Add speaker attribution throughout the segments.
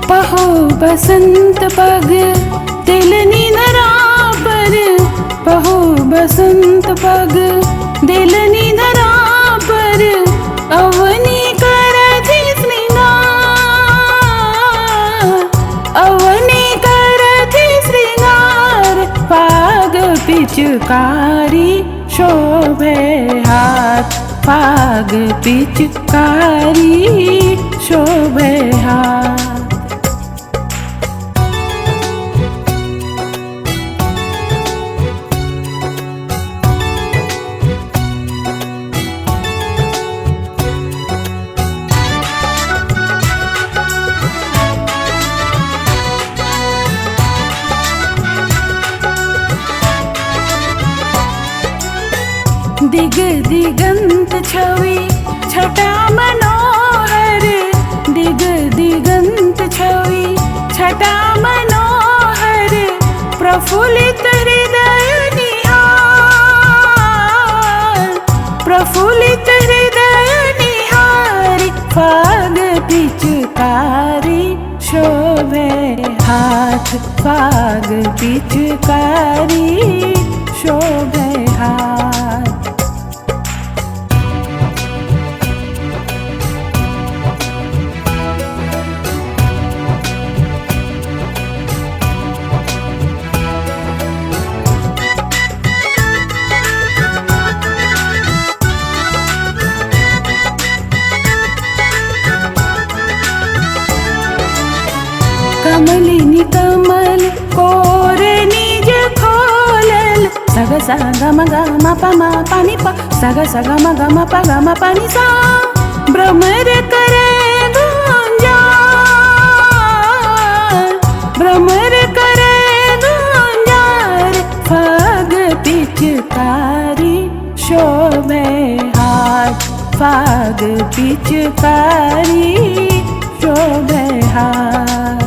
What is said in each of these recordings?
Speaker 1: पहो बसंत पग दिलनी धरा पर, पहो बसंत पग दिलनी धरा पर, अवनी करथि श्रृंगार, अवनी करथि श्रृंगार। फाग पिचकारी शोभे हाथ, फाग पिचकारी शोभे हाथ। दिग दिगंत छवि छटा मनोहर, दिग दिगंत छवि छटा मनोहर, प्रफुल्लित हृदय निहार, प्रफुल्लित हृदय निहार। फाग पिचकारी शोभे हाथ, फाग पिचकारी शोभे हाथ। कमलिनी कमल कोर निज खोलल, सग सा ग म ग म प म प नि प, सग स ग म ग म प ग म प नि सा। भ्रमर करे गुंजार, भ्रमर करे गुंजार। फाग पिचकारी शोभे हाथ, फाग पिचकारी शोभे हाथ।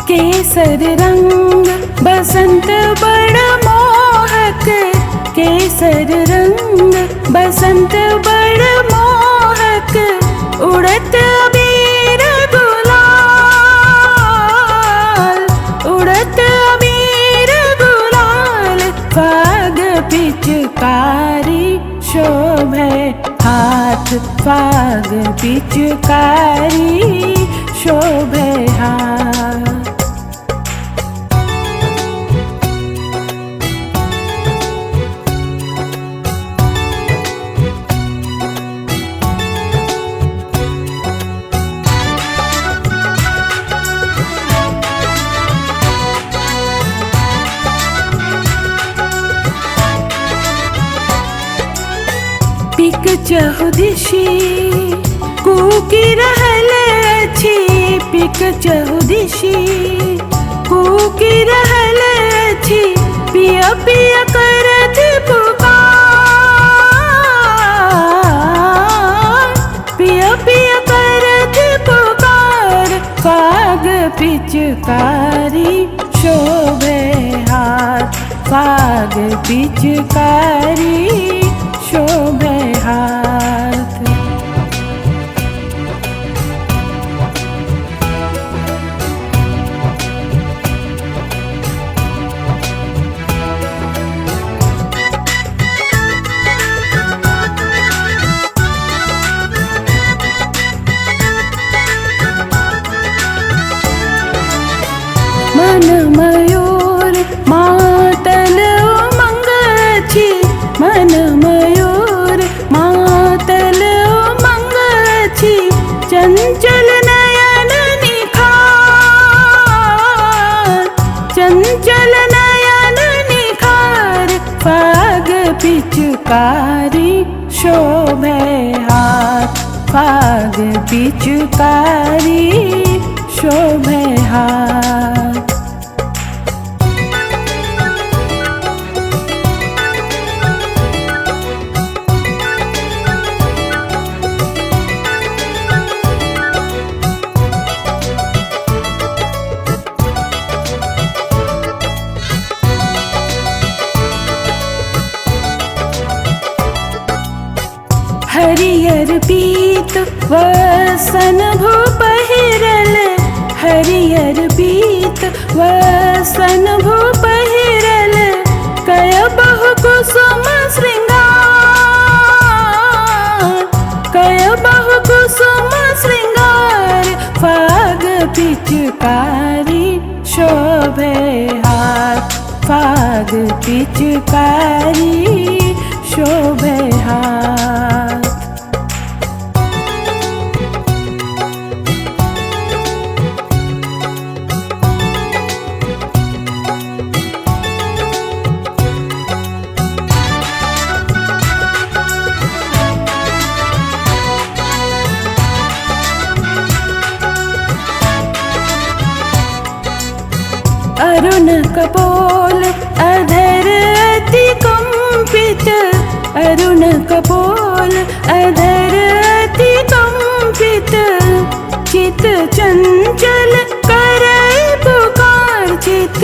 Speaker 1: केसर रंग बसंत बड़ मोहक, केसर रंग बसंत बड़ मोहक, उड़त अबीर गुलाल, उड़त अबीर गुलाल। फाग पिचकारी शोभे हाथ, फाग पिचकारी शोभे हाथ। पिक चहुदिशी कूकि रहल अछि, पिक चहुदिशी कूकि रहल अछि, पिया पिया करत पुकार, पिया पिया करत पुकार। फाग पिचकारी शोभे हाथ, फाग पिचकारी शोभे हाथ। मन मयूर मातल उमंग अछि, मन मयूर मातल उमंग अछि, चंचल नयन निखार, चंचल नयन निखार। फाग पिचकारी शोभे हाथ, फाग पिचकारी शोभे हाथ। हरियर पीत वसन भूप हिरल, हरियर पीत वसन भूप हिरल, कय बहु कुसुम श्रृंगार, कय बहु कुसुम श्रृंगार, फाग पिचकारी शोभे हाथ, फाग पिचकारी शोभे हाथ। अरुण कपोल अधर अति कंपित, अरुण कपोल अधर अति कंपित, चित चंचल करे पुकार, चित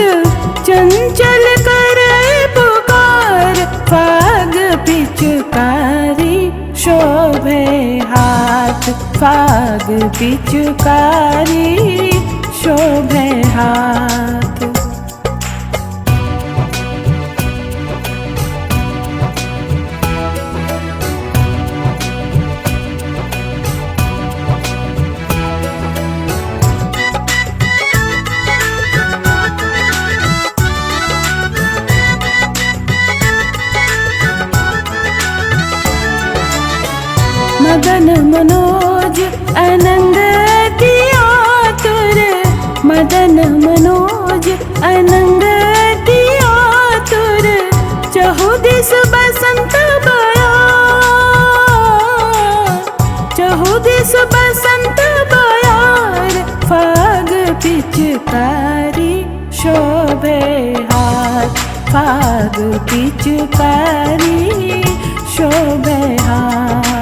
Speaker 1: चंचल करे पुकार, फाग पिचकारी शोभे हाथ, फाग पिचकारी शोभे हाथ। मदन मनोज अनंग अति आतुर, मदन मनोज अनंग अति आतुर, चहु दिस बसंत बयार, चहु दिस बसंत बयार, फाग पिचकारी शोभे हाथ, फाग पिचकारी शोभे हाथ।